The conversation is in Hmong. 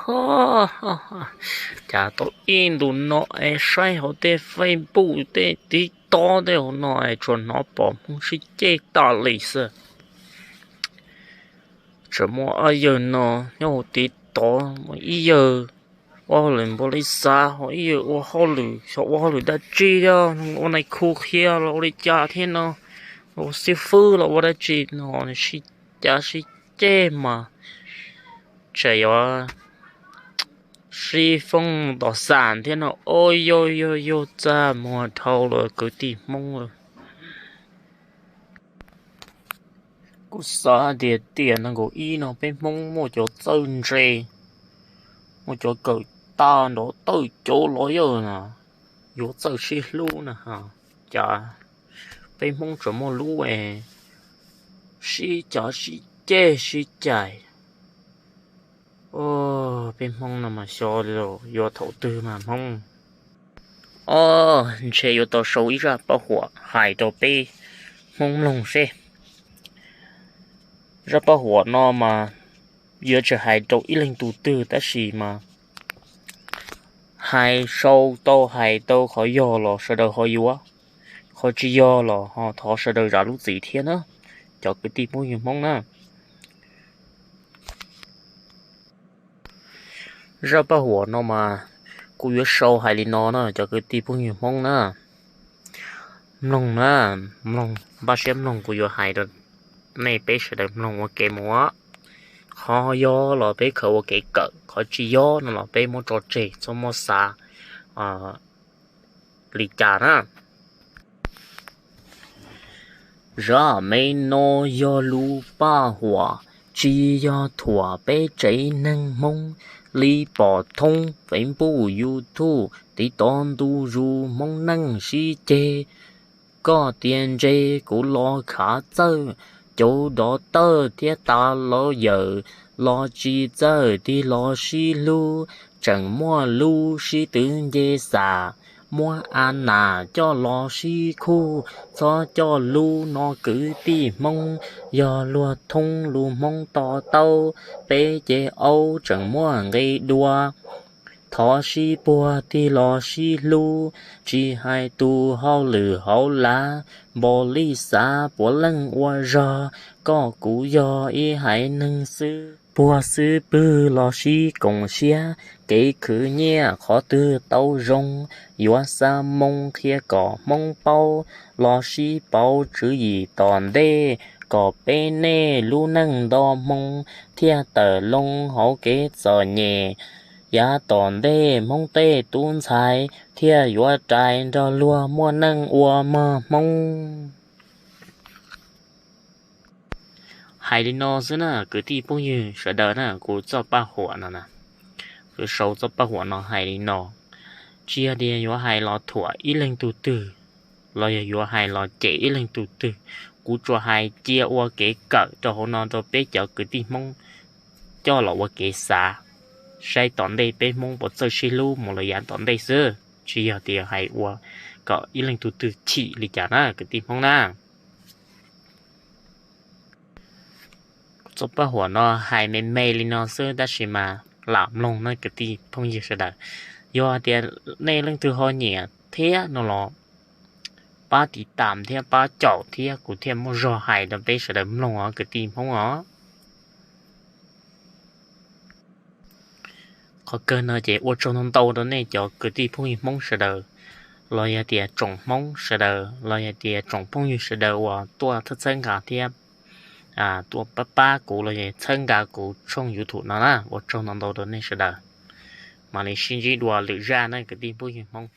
Ho, cas tau ib ntus no es saib hauv tej Facebook tej TikTok tej hauv no es tsuas hnov pom Hmoob sib ceg tas li xwb. Tseem muaj ob yawg no nyob hauv TikTok, muaj ib yawg ua hauj lwm npaum li xav, ho ib yawg ua hauj lwm, xyov ua hauj lwm dab tsi thiab, ua nais khu qhia los ua li cas thiab no, ua xib fwb los ua dab tsi no, sib cav sib ceg mas tseem yuav sib foob tom xam thiab no. Ua yog yog yog txaj muag dhau lawm kwv tij Hmoob. Kuv xav tias tiam nees nkaum ib no peb Hmoob muaj cov txawj ntse, muaj cov kawm tag nrov tawm cov los yawg na, yuav txawj sib hlub na, cas peb Hmoob tseem muaj lub es sib cav sib ceg sib cais. Peb Hmoob no mas xyov yuav thaum twg mas Hmoob. Ob, ntshe yuav tau sau ib zaj paj huam hais rau peb Hmoob mloog seb. Zaj paj huam no mas yuav tsis hais rau ib leeg tus twg tab sis mas hais sau tau hais tau qhov yog los sawv daws ho yuav, qhov tsis yog los ho thov sawv daws zam lub txim thiab na, cov kwv tij phooj ywg Hmoob na. Zaj paj huam no mas kuv yuav sau hais li no na cov kwv tij phooj ywg Hmoob na. Mloog na, mloog, npaj siab mloog kuv yuav hais rau nej peb sawv daws mloog ua kev mus. Qhov yog los peb khaws ua kev kawm, qhov tsis yog no los peb muab tso tseg txhob muab xav li cas na. Zaj me no yog lub paj huam tsis yog thuam peb tsev neeg Hmoob li pom thoob Facebook YouTube TikTok ntu zus Hmoob neej sib ceg. Koj tias ntse kuv los khav txawj, cov dov tawj thiab tas los yawm los tsis txawj tig los sib hlub, tseem muaj lub sib twv nce xam, muab a nas coj los sib khuj, txhob coj lub no kwv tij Hmoob, yog luag thoob lus Hmoob to taub, peb ces aub tseem muaj nqe dua. Thov sib puag tig los sib hlub, tsis hais tus hauj lwm hauv lav, npaum li xav puav leej ua zog, koj kuv yog ib haiv neeg xwb. Puag xwb pwg los sib koom siab, kev khwv nyiaj qhov twg tau zoo, yuav xa moo qhia kom Hmoob paub, los sib pauv tswv yim tom ntej, kom peb nej lub neej nto hmoo, thiaj tawm loo hauv kev txom nyem. Yav tom ntej Hmoob tej tub ntxhais, thiaj yuav rais nrog luag muaj neej ua mog Hmoob. Hais li no xwb na kwv tij phooj ywg sawv daws na, kuv txoj paj huam no na, kuv sau txoj paj huam no hais li no, tsis yog tias yuav hais los thuam ib leeg tus twg, los yog yuav hais los cem ib leeg tus twg, kuv tsuas hais cia ua kev kawm rau hauv no rau peb cov kwv tij Hmoob coj los ua kev xav, saib tom ntej peb Hmoob puas txawj sib hlub mus los yav tom ntej xwb, tsis yog tias hais ua kom ib leeg tus twg chim li cas na kwv tij Hmoob na. Txoj paj huam no hais me me li no xwb tab sis mas lam mloog na kwv tij phooj ywg sawv daws. Yog hais tias nej leej twg ho nyiam thiab no los pab tiv tam thiab pab caum thiab kuv thiaj muaj zog hais rau peb sawv daws mloog os kwv tij Hmoob os. Qhov kawg no ces ua tsaug ntau ntau rau nej cov kwv tij phooj ywg Hmoob sawv daws, los yog tias tsoom Hmoob sawv daws, los yog tias tsoom phooj ywg sawv daws uas tuaj txhawb nqa thiab tuaj pab pab kuv los yog txhawb nqa kuv tshooj YouTube no na, ua tsaug ntau ntau rau nej sawv daws. Mam li sib ntsib dua lwm zaj na kwv tij phooj ywg Hmoob.